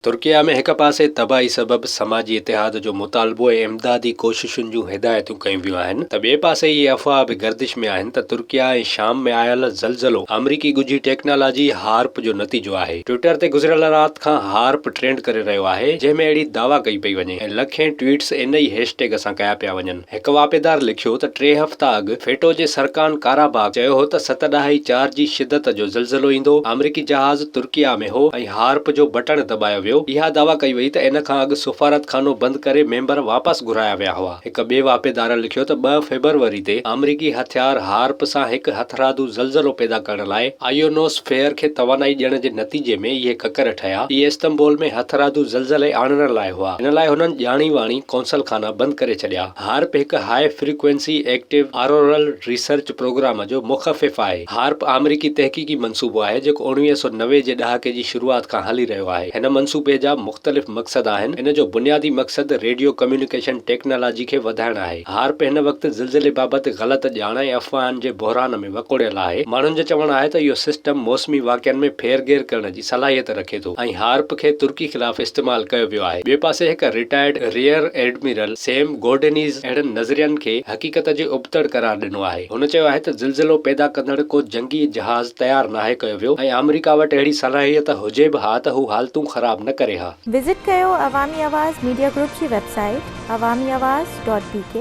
ترڪيه ۾ هڪ پاسي تباهي سبب سماجي اتحاد جو مطالبو ۽ امدادي ڪوششن جون هدايتون ڪيون ويون آهن ته ٻئي پاسي اهي افواهه به گردش ۾ آهن ته ترڪيه ۽ شام ۾ آيل زلزلو آمريڪي ڳجهي ٽيڪنالاجي هارپ جو نتيجو آهي. ٽوئٽر تي گذريل رات کان هارپ ٽرينڊ ڪري رهيو آهي جنهن ۾ اهڙي دعويٰ ڪئي پئي وڃي ۽ لکين ٽوئيٽس ان ئي هيش ٽيگ سان ڪيا پيا وڃن. هڪ واهپيدار لکيو ته ٽي هفتا اڳ فيٽو جي سرڪان ڪاراباغ چيو هو ته ست ڏهائي چار جي شدت جو زلزلو ايندو، آمريڪي جهاز ترڪيه ۾ هو ۽ هارپ جو بٽڻ دٻايو ويو، اها دعويٰ ڪئي وئي ته ان کان اڳ سفارتخانو بند ڪري ميمبر واپس گهرايا ويا هئا. هڪ ٻئي واهپيدار لکيو ته 2 فيبروري تي آمريڪي هٿيار هارپ سان هڪ هٿرادو زلزلو پيدا ڪرڻ لاء آيونوسفيئر کي توانائي ڏيڻ جي نتيجي ۾ اهي ڪڪر ٺهيا، اهي استنبول ۾ هٿرادو زلزلي آڻڻ لاء هئا، ان لاء هنن ڄاڻي واڻي قونصل خانا بند ڪري ڇڏيا. هارپ هڪ high frequency active auroral research programme جو مخفف آهي. هارپ آمريڪي تحقيقي منصوبو آهي جيڪو 1990 جي ڏهاڪي جي شروعات کان هلي رهيو آهي. هن منصوبي جا مختلف مقصد آهن. ان جو بنيادي مقصد ريڊيو ڪميونيڪيشن ٽيڪنالاجي کي وڌائڻ آهي. هارپ هن وقت زلزلي بابت غلط ڄاڻ ۽ افواهن جي بحران ۾ وڪوڙيل آهي. ماڻهن جو چوڻ آهي ته اهو سسٽم موسمي واقعن ۾ ڦيرگهير ڪرڻ جي صلاحيت رکي ٿو ۽ هارپ کي ترڪي خلاف استعمال ڪيو ويو آهي. ٻئي پاسي هڪ retired rear admiral Sam Gordeniz اهڙن نظرين کي حقيقت جي ابتڙ قرار ڏنو آهي. هن چيو آهي ته زلزلو پيدا ڪندڙ ڪو جنگي جهاز تيار ناهي ڪيو ويو ۽ آمريڪا وٽ اهڙي صلاحيت هجي به ها ته هو حالتون خراب نه ڪري ها. وزٽ ڪيو عوامي آواز ميڊيا گروپ جي website Awami Awaz dot B K.